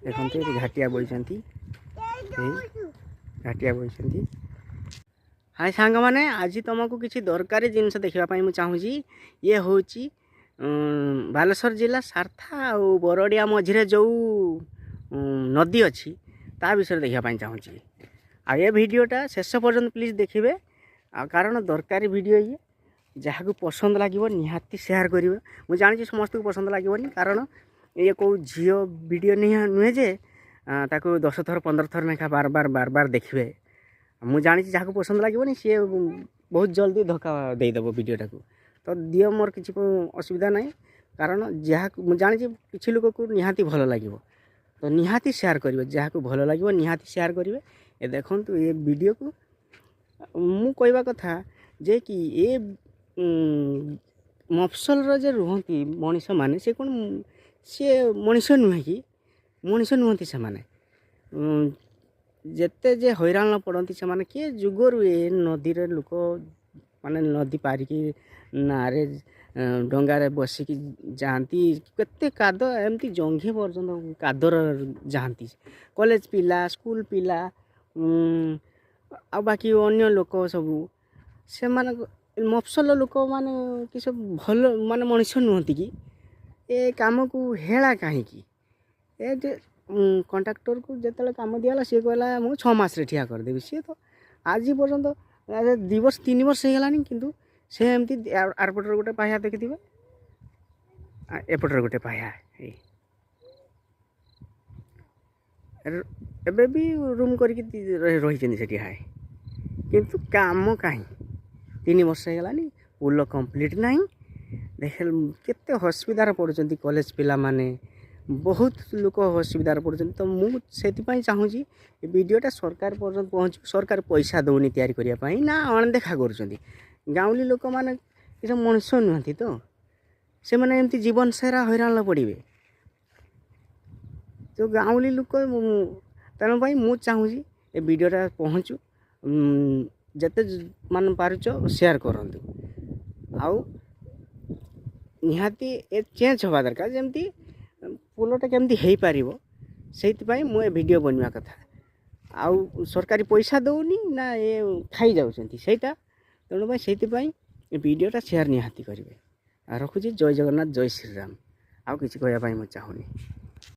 ଦେଖନ୍ତୁ, ଏଠି ଝାଟିଆ ବଇଛନ୍ତି, ଏଇ ଝାଟିଆ ବଇଛନ୍ତି। ହାଇ ସାଙ୍ଗମାନେ, ଆଜି ତୁମକୁ କିଛି ଦରକାରୀ ଜିନିଷ ଦେଖିବା ପାଇଁ ମୁଁ ଚାହୁଁଛି। ଇଏ ହେଉଛି ବାଲେଶ୍ୱର ଜିଲ୍ଲା ସାର୍ଥା ଆଉ ବରଡ଼ିଆ ମଝିରେ ଯେଉଁ ନଦୀ ଅଛି, ତା ବିଷୟରେ ଦେଖିବା ପାଇଁ ଚାହୁଁଛି। ଆଉ ଏ ଭିଡ଼ିଓଟା ଶେଷ ପର୍ଯ୍ୟନ୍ତ ପ୍ଲିଜ୍ ଦେଖିବେ, ଆଉ କାରଣ ଦରକାରୀ ଭିଡ଼ିଓ ଇଏ। ଯାହାକୁ ପସନ୍ଦ ଲାଗିବ ନିହାତି ସେୟାର କରିବେ। ମୁଁ ଜାଣିଛି ସମସ୍ତଙ୍କୁ ପସନ୍ଦ ଲାଗିବନି, କାରଣ ଇଏ କେଉଁ ଝିଅ ଭିଡ଼ିଓ ନୁହେଁ ଯେ ତାକୁ 10 ଥର 15 ଥର ଲେଖା ବାର ବାର ବାର ବାର ଦେଖିବେ। ମୁଁ ଜାଣିଛି ଯାହାକୁ ପସନ୍ଦ ଲାଗିବନି, ସିଏ ବହୁତ ଜଲ୍ଦି ଧୋକା ଦେଇଦେବ ଭିଡ଼ିଓଟାକୁ। ତ ଦିଅ, ମୋର କିଛି ଅସୁବିଧା ନାହିଁ, କାରଣ ଯାହାକୁ ମୁଁ ଜାଣିଛି କିଛି ଲୋକକୁ ନିହାତି ଭଲ ଲାଗିବ, ତ ନିହାତି ସେୟାର କରିବେ। ଯାହାକୁ ଭଲ ଲାଗିବ ନିହାତି ସେୟାର କରିବେ। ଏ ଦେଖନ୍ତୁ ଏ ଭିଡ଼ିଓକୁ। ମୁଁ କହିବା କଥା ଯେ କି ଏ ମଫସଲର ଯେ ରୁହନ୍ତି ମଣିଷମାନେ, ସେ କ'ଣ ସିଏ ମଣିଷ ନୁହେଁ କି? ମଣିଷ ନୁହନ୍ତି ସେମାନେ? ଯେତେ ଯେ ହଇରାଣ ପଡ଼ନ୍ତି ସେମାନେ, କିଏ ଯୁଗରୁ ଏ ନଦୀରେ ଲୋକ ମାନେ ନଦୀ ପାରିକି ନାରେ ଡଙ୍ଗାରେ ବସିକି ଯାଆନ୍ତି। କେତେ କାଦ, ଏମିତି ଜଙ୍ଘି ପର୍ଯ୍ୟନ୍ତ କାଦର ଯାଆନ୍ତି କଲେଜ ପିଲା, ସ୍କୁଲ ପିଲା ଆଉ ବାକି ଅନ୍ୟ ଲୋକ ସବୁ। ସେମାନଙ୍କ ମଫସଲ ଲୋକମାନେ କି ସବୁ ଭଲ ମାନେ ମଣିଷ ନୁହନ୍ତି କି? ଏ କାମକୁ ହେଳା କାହିଁକି? ଏ ଯେ କଣ୍ଟ୍ରାକ୍ଟରକୁ ଯେତେବେଳେ କାମ ଦିଆହେଲା, ସିଏ କହିଲା ମୁଁ 6 ମାସରେ ଠିଆ କରିଦେବି। ସିଏ ତ ଆଜି ପର୍ଯ୍ୟନ୍ତ 2 ବର୍ଷ 3 ବର୍ଷ ହେଇଗଲାଣି, କିନ୍ତୁ ସେ ଏମିତି। ଆରପଟରେ ଗୋଟେ ପାହ୍ୟା ଦେଖିଥିବେ, ଏପଟରେ ଗୋଟେ ପାହ୍ୟା। ଏଇ ଏବେ ବି ରୁମ୍ କରିକି ରହିଛନ୍ତି ସେଠି ହାଏ, କିନ୍ତୁ କାମ କାହିଁ? 3 ବର୍ଷ ହେଇଗଲାଣି, ପୋଲ କମ୍ପ୍ଲିଟ୍ ନାହିଁ। ଦେଖ କେତେ ଅସୁବିଧାରେ ପଡ଼ୁଛନ୍ତି କଲେଜ ପିଲାମାନେ, ବହୁତ ଲୋକ ଅସୁବିଧାରେ ପଡ଼ୁଛନ୍ତି। ତ ମୁଁ ସେଥିପାଇଁ ଚାହୁଁଛି ଏ ଭିଡ଼ିଓଟା ସରକାର ପର୍ଯ୍ୟନ୍ତ ପହଞ୍ଚିବ। ସରକାର ପଇସା ଦେଉନି ତିଆରି କରିବା ପାଇଁ ନା ଅଣଦେଖା କରୁଛନ୍ତି? ଗାଉଁଲି ଲୋକମାନେ ଏସବୁ ମଣିଷ ନୁହନ୍ତି ତ? ସେମାନେ ଏମିତି ଜୀବନ ସାରା ହଇରାଣ ପଡ଼ିବେ ତ ଗାଉଁଲି ଲୋକ। ତେଣୁ ପାଇଁ ମୁଁ ଚାହୁଁଛି ଏ ଭିଡ଼ିଓଟା ପହଞ୍ଚୁ, ଯେତେ ମାନେ ପାରୁଛ ସେୟାର କରନ୍ତୁ। ଆଉ ନିହାତି ଏ ଚେଞ୍ଜ ହେବା ଦରକାର, ଯେମିତି ପୋଲଟା କେମିତି ହେଇପାରିବ, ସେଇଥିପାଇଁ ମୁଁ ଏ ଭିଡ଼ିଓ ବନିବା କଥା। ଆଉ ସରକାରୀ ପଇସା ଦେଉନି ନା ଏ ଖାଇଯାଉଛନ୍ତି ସେଇଟା? ତେଣୁ ପାଇଁ ସେଇଥିପାଇଁ ଏ ଭିଡ଼ିଓଟା ସେୟାର ନିହାତି କରିବେ। ଆଉ ରଖୁଛି, ଜୟ ଜଗନ୍ନାଥ, ଜୟ ଶ୍ରୀରାମ। ଆଉ କିଛି କହିବା ପାଇଁ ମୁଁ ଚାହୁଁନି।